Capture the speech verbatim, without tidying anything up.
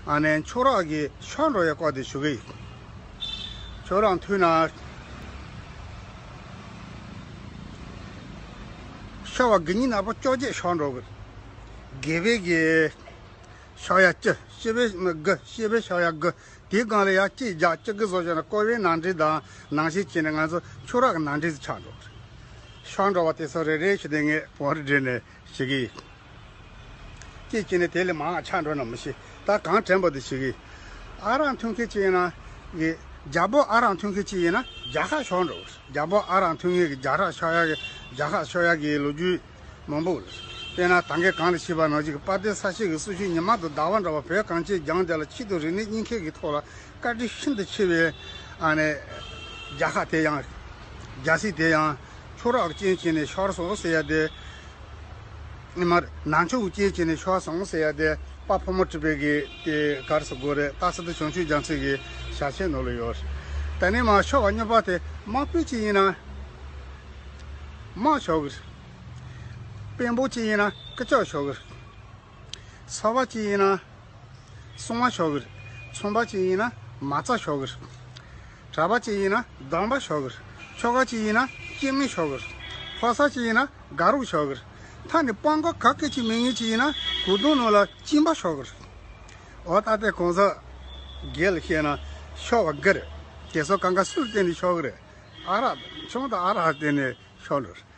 ཨ་ནི་ཆོས་རར་གྱི་ཤོར་འགྲོ་བའི་སྐོར་དེ་ཞུ་གི་ཡིན། ཆོས་རར་མཐུད་ན། ཤ་བ་དགུ་ཉིས་ནག་པོ་བཅོ་བརྒྱད་ཤོར་འགྲོ་གི། དགེ་བའི་གི་ཤ་ཡ་བཅུ། སྐྱེས་པའི་དགུ། སྐྱེས་པའི་ཤ་ཡ་དགུ། དེའི་སྒང་ལ་ཡ་གཅིག་རྒྱག་གཅིག་གི་བཟོ་བྱས་ན་བསྐོར་བའི་ནང་འདྲེན་དང་ནང་བཞིན་བྱས་ནས་ང་ཚོ་ཆོས་རར་གི་ནང་འདྲེན་དུ་ཆགས་འགྲོ་གི། ཤོར་འགྲོ་བ་དེ་ཚོ་རེ་རེ་བྱས་ཏེ་ངས་བོད་རིགས་འདྲེན་ནས་ཞུ་གི་ཡིན། སྐྱེས་ཀྱི་ནི་དེ་ལས་མང་ཆགས་འགྲོ་ན་མི་ཤེས། ད་གང་དྲན་པ་དེ་ཞིག་གིས། ཨ་རག་འཐུང་མཁན་ཅིག་ཡིན་ན། གི་རྒྱལ་པོ་ཨ་རག་འཐུང་མཁན་ཅིག་ཡིན་ན་རྒྱལ་ཁ་ཤོར་འགྲོ། རྒྱལ་པོ་ཨ་རག་འཐུང་མཁན་གྱི་རྒྱལ་ཁ་ཤོར་ཡག་གི། རྒྱལ་ཁ་ཤོར་ཡག་གི་ལོ་རྒྱུས་མང་པོ་རེད། དཔེར་ན་ད་གིན་གོང་ལ་ཞུས་པ་ནང་བཞིན་གྱི་དཔལ་ལྡན་ས་སྐྱ་གི་སྲི་ཞུ་ཉི་མ་དང་ཟླ་བ་འདྲ་བ་བོད་གངས་ཅན་ལྗང་གདན་ལ་ཆེད་དུ་རིག་གནས་གཉིས་ཁེ་གི་ཐོག་ལ་བཀའ་དྲིན་ཤིན་ཏུ་ཆེ་བའི་ཨ་ནི་རྒྱལ་ཁ་དེ་ཡང་རྒྱལ་སྲིད་དེ་ཡང་ཆོས་རར་རྐྱེན་བྱས་ནས་ཤོར་སོང་ཟེར་ཡ་དེ། ཨེ་མ་རེད། ནང་ཆོས་ཀྱི་རྐྱེན་བྱས་ནས་ཤོར་སོང་ཟེར་ཡ་དེ་དཔལ་ཕོ་མོ་གྲུ་པའི་གི་དེ་ག་རེ་ཟེར་དགོས་རེད། སྟག་ཚང་དང་བྱང་ཆུབ་རྒྱལ་མཚན་གྱི་ཞལ་ཆེམས་ནང་ལ་ཡོད་རེད། དེ་ནས་མར་ཤོར་བ་གཉིས་པ་དེ་དམག་དཔོན་ཅིག་ཡིན་ན་དམག་ཤོར་གི་རེད། དཔོན་པོ་ཅིག་ཡིན་ན་སྐུ་ལྕོག་ཤོར་གི་རེད། ཚོ་པ་ཅིག་ཡིན་ན་སྲུང་མ་ཤོར་གི་རེད། ཚོང་པ་ཅིག་ཡིན་ན་མ་རྩ་ཤོར་གི་རེད། གྲྭ་པ་ཅིག་ཡིན་ན་སྡོམ་པ་ཤོར་གི་རེད། ཁྱོ་ག་ཅིག་ཡིན་ན་སྐྱེ་དམན་ཤོར་གི་རེད། ཕོ་གསར་ཅིག་ཡིན་ན་དགའ་རོགས་ཤོར་གི་རེད། མཐའ་ནས་སྤང་ག་ག་སྐད་ཅིག་མི་ངན་ཅིག་ཡིན་ན་གོས་དུང་ནང་ལ་གཅིན་པ་ཤོར་གི་རེད། འོ་ད་ལྟའི་གོང་ས་རྒྱལ་ལ་བཤད་ན་ཤོར་བ་དགུ་རེད། དེ་ཚོ་གང་ག་སུར་བརྟེན་ནས་ཤོར་གི་རེད། ཨ་རག་ཆུང་དང་ཨ་རག་བརྟེན་ནས་ཤོར་འགྲོ་རེད།